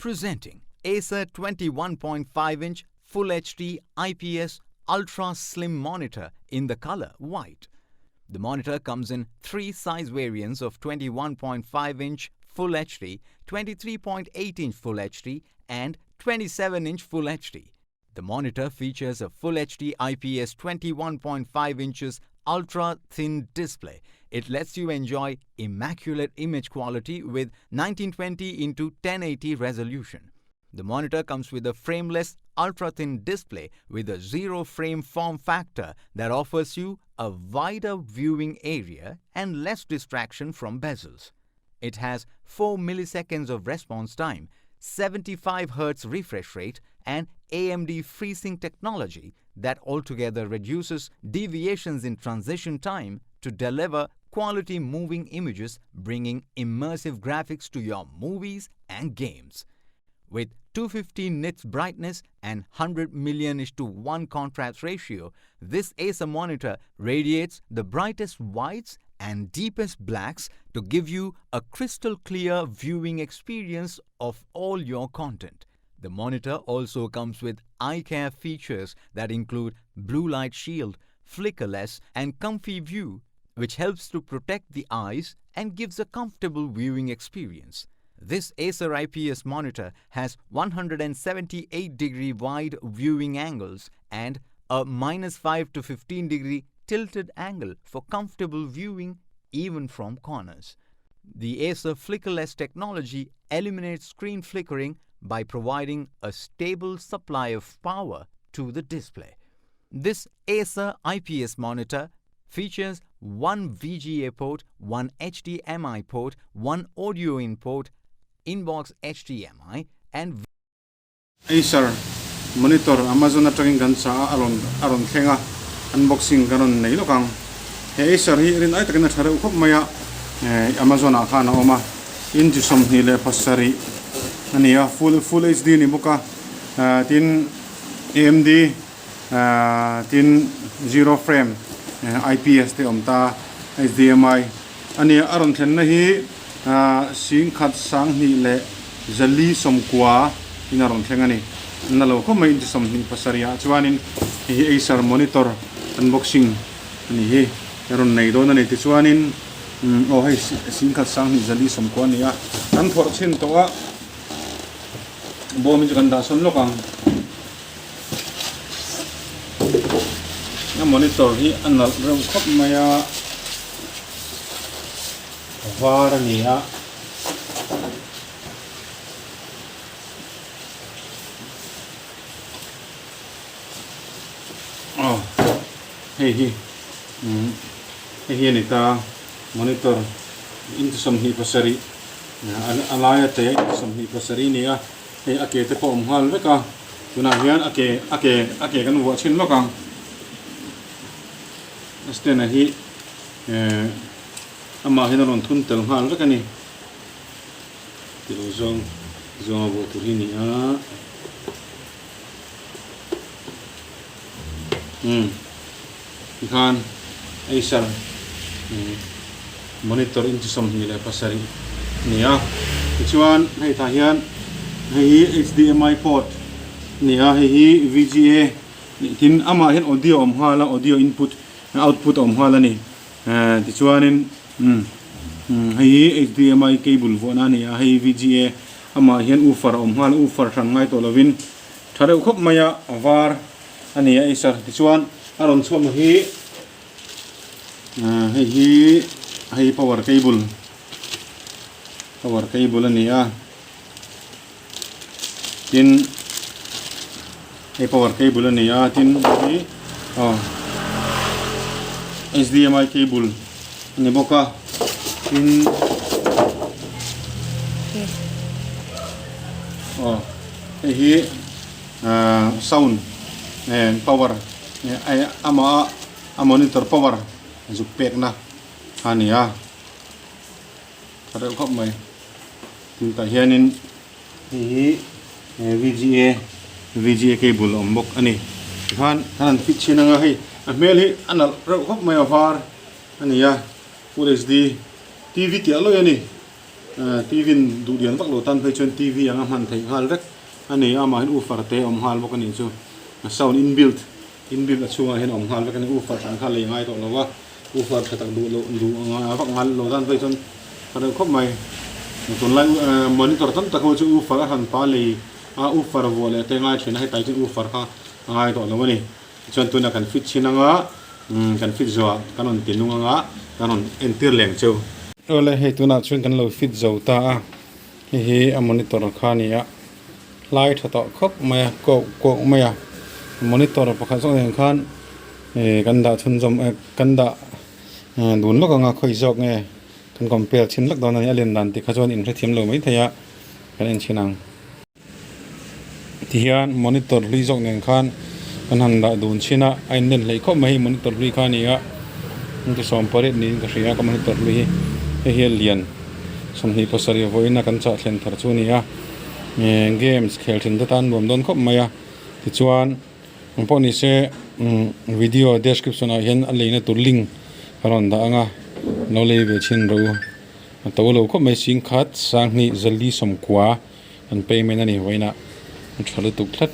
Presenting Acer 21.5 inch Full HD IPS Ultra Slim Monitor in the color white. The monitor comes in three size variants of 21.5 inch Full HD, 23.8 inch Full HD and 27 inch Full HD. The monitor features a Full HD IPS 21.5 inches ultra thin display. It lets you enjoy immaculate image quality with 1920 into 1080 resolution. The monitor comes with a frameless ultra thin display with a zero frame form factor that offers you a wider viewing area and less distraction from bezels. It has 4 milliseconds of response time, 75 Hz refresh rate, and AMD FreeSync technology that altogether reduces deviations in transition time to deliver quality moving images, bringing immersive graphics to your movies and games. With 250 nits brightness and 100 million is to 1 contrast ratio, this Acer monitor radiates the brightest whites and deepest blacks to give you a crystal clear viewing experience of all your content. The monitor also comes with eye care features that include blue light shield, flickerless and comfy view, which helps to protect the eyes and gives a comfortable viewing experience. This Acer IPS monitor has 178 degree wide viewing angles and a minus 5 to 15 degree tilted angle for comfortable viewing even from corners. The Acer Flickerless technology eliminates screen flickering by providing a stable supply of power to the display. This Acer IPS monitor features one VGA port, one HDMI port, one audio in port, inbox HDMI and Acer monitor Amazon atangin kan chah a, a rawn a rawn thleng a, unboxing ka rawn nei lawk ang. He Acer hi rin ai takin a tha reuh khawp mai a, Amazon ah khan a awm a, inch 27 a ni a, full full HD a ni bawk a, tin AMD tin zero frame IPS te a awm ta, HDMI a ni a, a rawn thlenna hi. 10 2 4 90 in a rawn thleng a ni. Na lo khawp mai inti 27 ah chuanin hei hi Acer monitor unboxing a ni hi a rawn nei dawn a ni. Tichuanin aw hei 10 2 4 90 a ni a, kan phawrh chhin tawh a, bawm hi chu kan dah sawn lawk ang. A monitor hi a nalh reuh khawp mai a. Var a ni a. Aw hei hi umm hei hi a ni ta monitor inch 27 a laia te inch 27 a ni a hei a ke te pawh a awm nghal vek a tunah hian a ke a ke a ke kan vuah chhin lawk ang a stand ah hi ehh. Amah hian a rawn thun tel nghal vek a ni. Tih loh zawng zawnga vuah tur hi a ni a. Umm tikhan Acer monitor inch 27 a ni a. Tichuan hei tah hian hei hi HDMI port a ni a, hei hi VGA tin amah hian audio a awm nghal a, audio input output a awm nghal a ni. Tichuanin hei hi HDMI cable vuahna a ni a, hei VGA amah hian woofer a awm nghal a, woofer hran ngai tawh lovin tha deuh khawp mai a, a var a ni a Acer. Tichuan a rawn chhuak na hi hei hi hei power cable power cable a ni a, tin hei power cable a ni a tin hei hi aw H_D_M_I cable a ni bawk a tin aw hei hi ahh sound eh power amah a monitor power zuk pekna a ni a. Tha deuh khawp mai. Tin tah hianin hei hi VGA VGA cable a awm bawk a ni. Tikhan kan han fit chhin anga hei a hmel hi a nalh reuh khawp mai a var a ni a full HD TV tih a lawi a ni. TV in duh lian vak lo tan phei chuan TV anga hman theih nghal vek a ni a, amah hian woofer te a awm nghal bawk a nih chu. Sound inbuilt inbuilt a chhungah hian a awm nghal vek a ni, woofer hran kha lei ngai tawh lo va, woofer tha tak duh loh duh vak ngal lo tan phei chuan tha deuh khawp mai. Tunlai monitor tam tak ho chu woofer a hran pa lei a woofer vuah leh te ngai thin a, hetlai chuan woofer kha a ngai tawh lo a ni. Tichuan tunah kan fit chhin anga kan fit zawhah kan rawn ti nung anga kan rawn entir leng cheu. Awle hei tunah chuan kan lo fit zo ta a, hei hi a monitor kha a ni a, hlai tha tawh khawp mai a, koh koh mai a, monitor pakhat zawk nen khan ih kan dah chhunzawm kan dah dun lawk anga khawi zawk nge kan compare chhin lawk dawn a ni, a len dan tih kha chuan inhrethiam lo maithei a, kan en chhin ang. Tihian monitor hlui zawk nen khan kan han dah dun chhin a, a inlen hleih khawp mai hi monitor hlui kha a ni a, engti 18 niin ka hria ka monitor hlui hi hei hi a lian 27 vawiin a kan chah thlen thar chu a ni a, games khel thin te tan nuam dawn khawp mai a, tichuan eng pawh ni se video description ah hian a leina tur link ka rawn dah ang a, lo lei ve chhin rawh u, a to lo khawp mai singkhat sanghnih zali sawmkua. An payment a ni vawiinah a tha lutuk tlat.